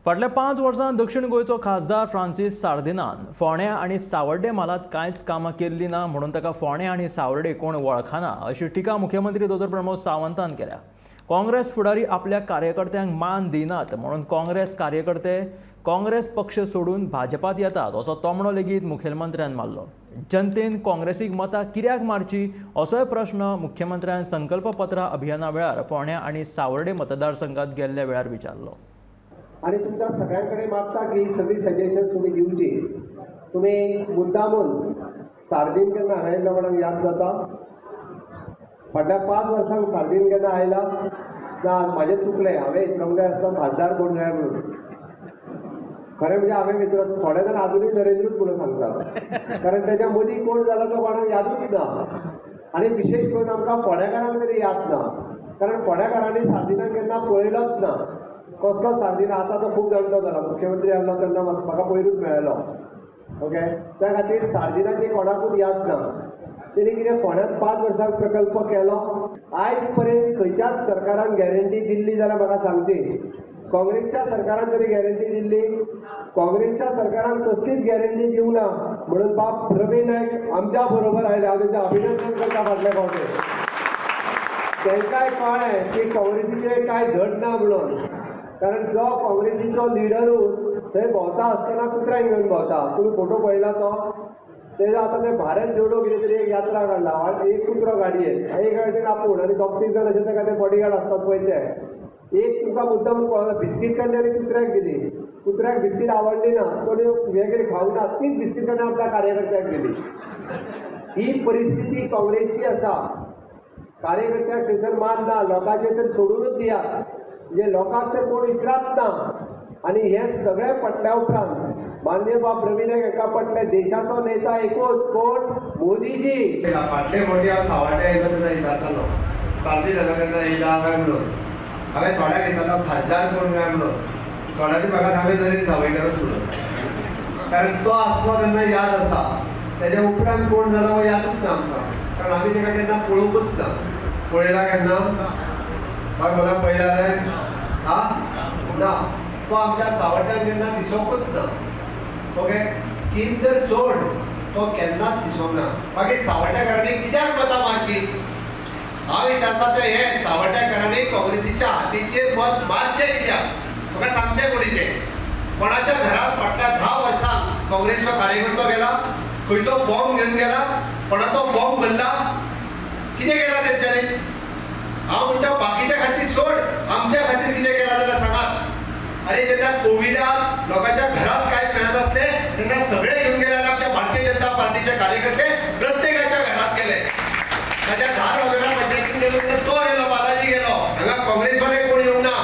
फाटल्या 5 वर्सां दक्षिण गोंयचो खासदार फ्रांसीस सार्दिनान फोंड्या आनी सावर्डे म्हालांत कांयच कामां केल्लीं ना म्हणून ताका फोंड्या आनी सावर्डे कोण वळखना अशी टिका मुख्यमंत्री दोतोर प्रमोद सावंतान केल्या। काँग्रेस फुडारी आपल्या कार्यकर्त्यांक मान दिनात म्हणून काँग्रेस कार्यकर्ते काँग्रेस पक्ष सोडून भाजपात येतात असो तोमणो लेगीत मुखेलमंत्र्यान मारलो। जनतेन काँग्रेसीक मतां कित्याक मारची असोय प्रश्न मुख्यमंत्र्यान संकल्प पत्रा अभियाना वेळार फोंड्या आनी सावर्डे मतदारसंघात गेल्ल्या वेळार विचारलो। आणि तुमच्या सगळ्यांकडे मागता की सगळी सजेशन्स तुम्ही दिवची। तुम्ही मुद्दामून सार्दीन केन्ना आयिल्लो कोणाक याद जाता? फाटल्या 5 वर्सांक सार्दीन केन्ना आयला ना? म्हाजें चुकलें, हांवें विचारूंक जाय आसलो खासदार कोण जाय म्हणून। खरें म्हणजे हांवें विचारप, थोडे जाण आजुनूय नरेंद्रूच म्हणून सांगतात, कारण तेच्या मदीं कोण जाला तो कोणाक यादूच ना। आनी विशेश करून आमकां फोंडेकारांक तरी याद ना, कारण फोंडेकारांनी सार्दिनाक केन्ना पळयलोच ना। कसलो सार्दिन आतां तो खूब जाणटो जाला, मुख्यमंत्री आसलो तेन्ना म्हाका पयरूच मेळ्ळो। ओके, त्या खातीर सार्दिनाची कोणाकूच याद ना। तेणी कितें फोंड्यांत 5 वर्सांक प्रकल्प केलो, आयज पर्यंत खंयच्याच सरकारान गॅरंटी दिल्ली जाल्यार म्हाका सांगची। काँग्रेसच्या सरकारान तरी गॅरंटी दिल्ली? काँग्रेसच्या सरकारान कसलीच गॅरंटी दिवंक ना म्हणून बाब रवी नायक आमच्या बरोबर आयले। हांव तेंचें अभिनंदन करता। फाटले फावटी तांकांय कळ्ळें की काँग्रेसीचें कांय धड ना म्हणून, कारण जो काँग्रेसीचो लिडरूच थंय भोंवता आसतना कुत्र्यांक घेवन भोंवता। तुमी फोटो पळयला तो? तेजो आतां ते भारत जोडो कितें तरी एक यात्रा काडला, एक कुत्रो गाडयेन, एक गाडयेन आपूण आनी 2-3 जाण अशें ताका ते बॉडीगार्ड आसतात पळय ते। एक तुमकां मुद्दाम पळोवना, बिस्कीट काडली आनी कुत्र्याक दिली, कुत्र्याक बिस्कीट आवडली ना, कोणी हें कितें खावंक ना, तीच बिस्कीट काडून आपल्या कार्यकर्त्याक दिली। ही परिस्थिती काँग्रेसची आसा। कार्यकर्त्याक थंयसर मान ना, लोकांचें तर सोडूनच दियात, म्हणजे लोकांक तर कोण विचारत ना। आनी हें सगळें पटल्या उपरांत माननीय बाब रवी नायक हांकां पटलें, देशाचो नेता एकूच कोण? मोदीजी। फाटले फावटी हांव सावर्डे आयलो तेन्ना विचारतालो सार्दीन हांगा केन्ना येयला काय म्हणून। हांवें थोड्यांक विचारलो खासदार कोण काय म्हणून, थोड्यांनी म्हाका सांगलें नरेंद्र सावयकरूच म्हणून, कारण तो आसलो तेन्ना याद आसा। तेज्या उपरांत कोण जालो हो यादूच ना आमकां, कारण आमी तेका केन्ना पळोवंकूच ना। पळयला केन्ना? हय कोणा पळयला रे? हा ना, तो आमच्या सावर्ड्यान केन्ना दिसोंकूच ना। ओके, स्कीम जर सोड तो केन्नाच दिसोंक ना। मागीर सावर्ड्याकारांनी कित्याक मतां मारची? हांव विचारता तें हें, सावर्ड्याकारांनी काँग्रेसीच्या हातीचेर मत मारचें कित्याक? म्हाका सांगचें कोणी तें? कोणाच्या घरांत फाटल्या 10 वर्सांक काँग्रेसचो कार्यकर्तो गेला, खंयचो फॉर्म घेवन गेला, कोणाचो फॉर्म भरला, कितें केलां तेंच्यांनी? हांव म्हणटा बाकीच्या खातीर सोड, आमच्या खातीर कितें केलां जाल्यार सांगात। अरे जेन्ना कोविडाक लोकांच्या घरात कांयच मेळनासलें तेन्ना सगळे घेवन गेले आमच्या भारतीय जनता पार्टीचे कार्यकर्ते प्रत्येकाच्या घरात गेले। ताच्या 10 वगैरे पंचायतीन गेलो तेन्ना तो गेलो, बालाजी गेलो, हांगा काँग्रेसवाले कोण येवंक ना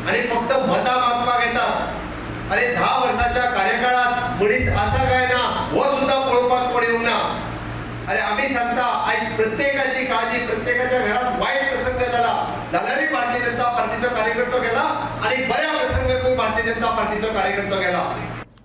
आनी फक्त मतां मागपाक येतात। अरे 10 वर्साच्या कार्यकाळात मनीस आसा काय ना हो सुद्दां पळोवपाक कोण येवंक ना। अरे आमी सांगता आयज प्रत्येकाची काळजी, प्रत्येकाच्या घरात वायट प्रसंग जाला जाल्यारूय भारतीय जनता पार्टीचो कार्यकर्तो गेला आनी बऱ्या प्रसंगाकूय भारतीय जनता पार्टीचो कार्यकर्तो गेला।